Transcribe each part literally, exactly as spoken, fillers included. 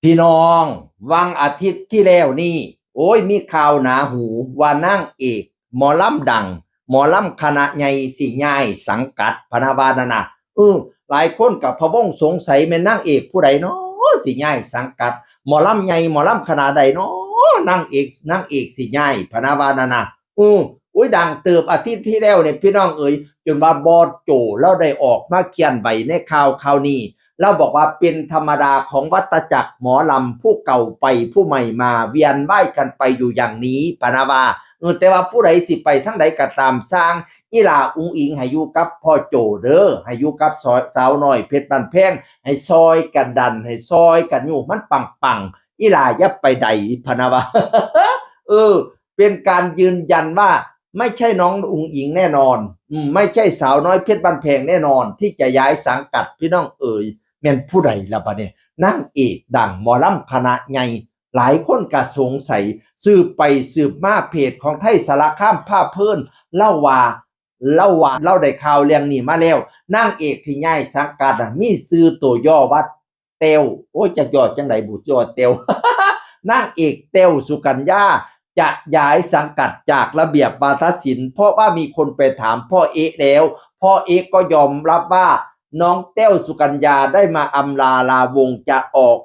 พี่น้อง วังอาทิตย์ที่แล้วนี่ โอ้ย มีข่าวหนาหูว่านางเอก หมอลำดัง หมอลำคณะใหญ่สิย้ายสังกัดพะนะว่านั่นนะ เออ หลายคนก็พะวงสงสัยแม่นนางเอกผู้ใดเนาะสิย้ายสังกัด หมอลำใหญ่หมอลำคณะใดเนาะนางเอกนางเอกสิย้ายพะนะว่านั่นนะ อือ อุ้ย ดังเติบอาทิตย์ที่แล้วเนี่ยพี่น้องเอ๋ย จนว่าบอสโจลาวได้ออกมาเคลื่อนไหวในข่าวข่าวนี้ ลาวบอกว่าเป็นธรรมดาของวัฏจักรหมอลำ ผู้เก่าไปผู้ใหม่มาเวียนว่ายกันไปอยู่อย่างนี้พะนะว่า เออ แต่ว่าผู้ใดสิไปทางใดก็ตามซ่าง อีหล่าอุ๋งอิ๋งให้อยู่กับพ่อโจเด้อ ให้อยู่กับสาวน้อยเพชรบ้านแพง ให้ซอยกันดัน ให้ซอยกันอยู่มันปังๆ อีหล่าอย่าไปใดพะนะว่า เออ เป็นการยืนยันว่าไม่ใช่น้องอุ๋งอิ๋งแน่นอน อืม ไม่ใช่สาวน้อยเพชรบ้านแพงแน่นอน ที่จะย้ายสังกัดพี่น้องเอ๋ย แม่นผู้ใดล่ะบัดนี้ นางเอกดังหมอลำคณะใหญ่ หลายคนก็สงสัย สืบไปสืบมาเพจของไทยสารคามพาเพลิน เล่าว่า เล่าว่า เล่าได้ข่าวเรื่องนี้มาแล้ว นางเอกที่ย้ายสังกัดน่ะ มีชื่อตัวย่อว่าแต้ว โอ้ย จะย่อจังใดบุย่อแต้ว นางเอกแต้วสุกัญญา จะย้ายสังกัดจากระเบียบวาทศิลป์ เพราะว่ามีคนไปถามพ่อเอ๊ะแล้ว พ่อเอ๊ะก็ยอมรับว่าน้องแต้วสุกัญญาได้มาอำลาลาวง จะออก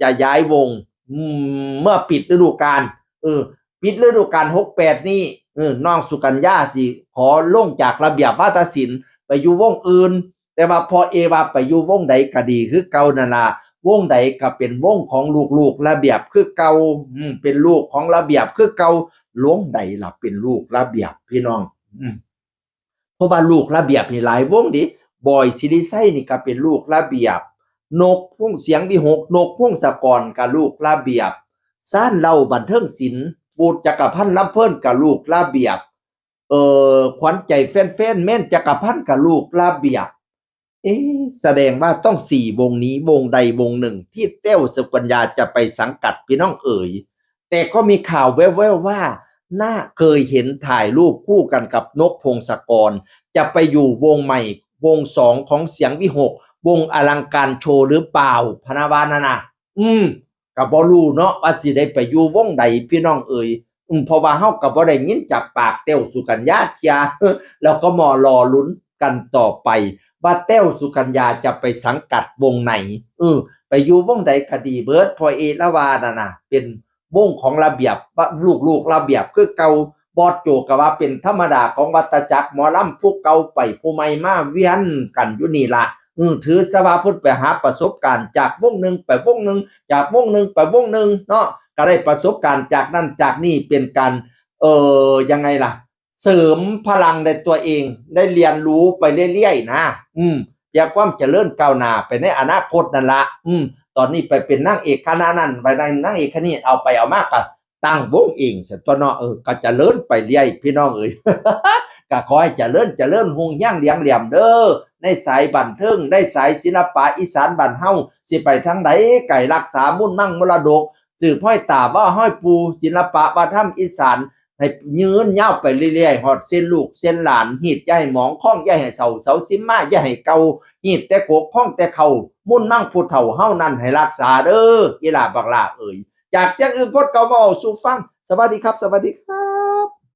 จะย้ายวง อืม เมื่อปิดฤดูกาล เออ ปิดฤดูกาลหกแปดนี่ เออ น้องสุกัญญาสิขอลงจากระเบียบวาทศิลป์ไปอยู่วงอื่น แต่ว่าพ่อเอ๊ะว่าไปอยู่วงใดก็ดีคือเก่านั่นล่ะ วงใดก็เป็นวงของลูกๆระเบียบคือเก่า อืม เป็นลูกของระเบียบคือเก่า วงใดล่ะเป็นลูกระเบียบพี่น้อง อืม เพราะว่าลูกระเบียบนี่หลายวงเด้ บอยศิริชัยนี่ก็เป็นลูกระเบียบ นกพงษ์ เสียงวิหค นกพงศกรก็ลูกระเบียบ ซานเหล้าบันเทิงศิลป์ ปูดจักรพันธ์ลำเพลินก็ลูกระเบียบ เอ่อ ขวัญใจแฟนๆ แม่นจักรพันธ์ก็ลูกระเบียบ เอ๊ะ แสดงว่าต้องสี่วงนี้ วงใดวงหนึ่งที่แต้วสุกัญญาจะไปสังกัดพี่น้องเอ๋ย แต่ก็มีข่าวแว่วๆว่า น่าเคยเห็นถ่ายรูปคู่กันกับนกพงศกร จะไปอยู่วงใหม่ วงสองของเสียงวิหค วงอลังการโชว์หรือเปล่า พะนะว่านั่นนะ อืม ก็บ่รู้เนาะว่าสิได้ไปอยู่วงใดพี่น้องเอ๋ย อืม เพราะว่าเฮาก็บ่ได้ยินจากปากแต้วสุกัญญาเทื่อ แล้วก็มารอลุ้นกันต่อไป ว่าแต้วสุกัญญาจะไปสังกัดวงไหน เออ ไปอยู่วงใดก็ดีเบิด พ่อเอ๊ะละว่านั่นน่ะ เป็นวงของระเบียบ ลูกๆระเบียบคือเก่า บอสโจก็ว่าเป็นธรรมดาของวัฏจักรหมอลำ ผู้เก่าไปผู้ใหม่มาเวียนกันอยู่นี่ล่ะ อืม ถือซะว่าเพิ่นไปหาประสบการณ์จากวงหนึ่งไปวงหนึ่ง จากวงหนึ่งไปวงหนึ่งเนาะ ก็ได้ประสบการณ์จากนั่นจากนี่ เป็นการ เอ่อ ยังไงล่ะ เสริมพลังในตัวเอง ได้เรียนรู้ไปเรื่อยๆนะ อืม เพื่อความเจริญก้าวหน้าไปในอนาคตนั่นละ อืม ตอนนี้ไปเป็นนางเอกคณะนั้น ไปนางเอกคณะนี้ เอาไปเอามาก็ตั้งวงเองซั่นตั๊วเนาะ เออ ก็เจริญไปเรื่อยพี่น้องเอ๋ย ก็ขอให้เจริญ เจริญรุ่งเรืองเหลืองแหลมเด้อ ในสายบันเทิง ในสายศิลปะอีสานบ้านเฮา สิไปทางใด ไก่รักษามูลมังมรดก สืบห้อยตาว่าห้อยปู่ ศิลปะวัฒนธรรมอีสาน ให้ยืนยาวไปเรื่อยๆ ฮอดเส้นลูกเส้นหลาน ฮีดอย่าให้หมอง คองอย่าให้เศร้า เสาสิมมาอย่าให้เก่า ฮีดแต่โขก คองแต่เข่า มูลมังผู้เฒ่าเฮานั้นให้รักษาเด้อ อีหล่าบักหล่าเอ๋ย จากเสียงอึ่งโพธิ์เก่ามาเว้าสู่ฟัง สวัสดีครับ สวัสดีครับ